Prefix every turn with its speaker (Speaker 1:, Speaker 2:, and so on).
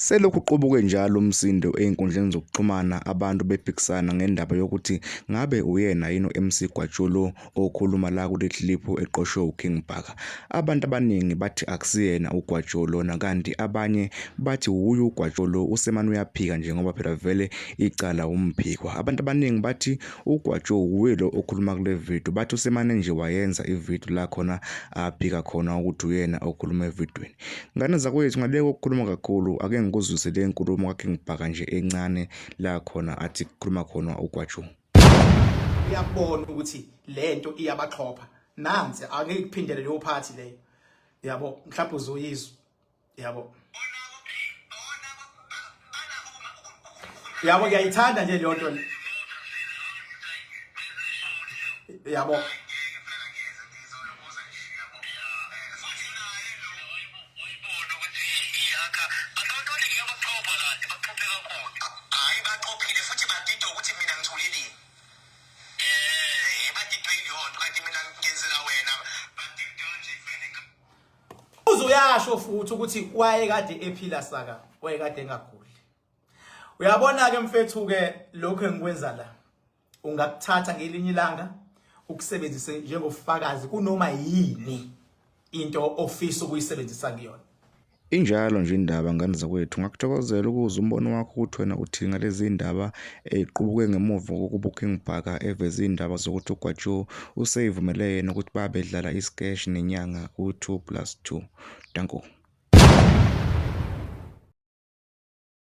Speaker 1: Selokhu uqubuke njalo umsindo ezinkundleni zokuxhumana abantu bephikisana ngendaba yokuthi ngabe uyena yini u-MC Gwajo lo okhuluma la kule clip eqoshwe uKing Bhaka. Abantu abaningi bathi akusiyena uGwajo lona kanti abanye bathi wuye uGwajo lo usemane uyaphika nje ngoba phela vele icala umphikwa. Abantu abaningi bathi uGwajo wuye lo okhuluma kule video, bathi usemane nje wayenza ividiyo la khona aphika khona ukuthi uyena okhuluma evidweni. Ngane zakwethu ngale kokukhuluma kakhulu ake ngikuzwise le nkulumo kaKing Bhaka nje encane la khona athi kukhuluma khona uGwajo.
Speaker 2: Uyabona ukuthi lento iyabaxhopha nansi angeke kuphindele leyo party leyo yabo mhlawumbe uzoyizwa yabo yabo ngiyayithanda nje leyo nto yabo. Uyasho futhi ukuthi wayekade ephila saka, wayekade engaguli. Uyabona ke mfethu ke lokho engikwenza la. Ungakuthatha ngelinye ilanga ukusebenzise njengofakazi kunoma yini into ofisa ukuyisebenzisa kuyona.
Speaker 1: Injalo nje indaba ngane zakwethu, ngakuthokozela ukuzwa umbono wakho ukuthi wena uthini ngalezi ndaba ey'qubuke ngemuva kokuba uKing Bhaka eveze iy'ndaba zokuthi uGwajo useyivumele yena ukuthi babedlala isikeshi nenyanga u-2 plus 2. Danko.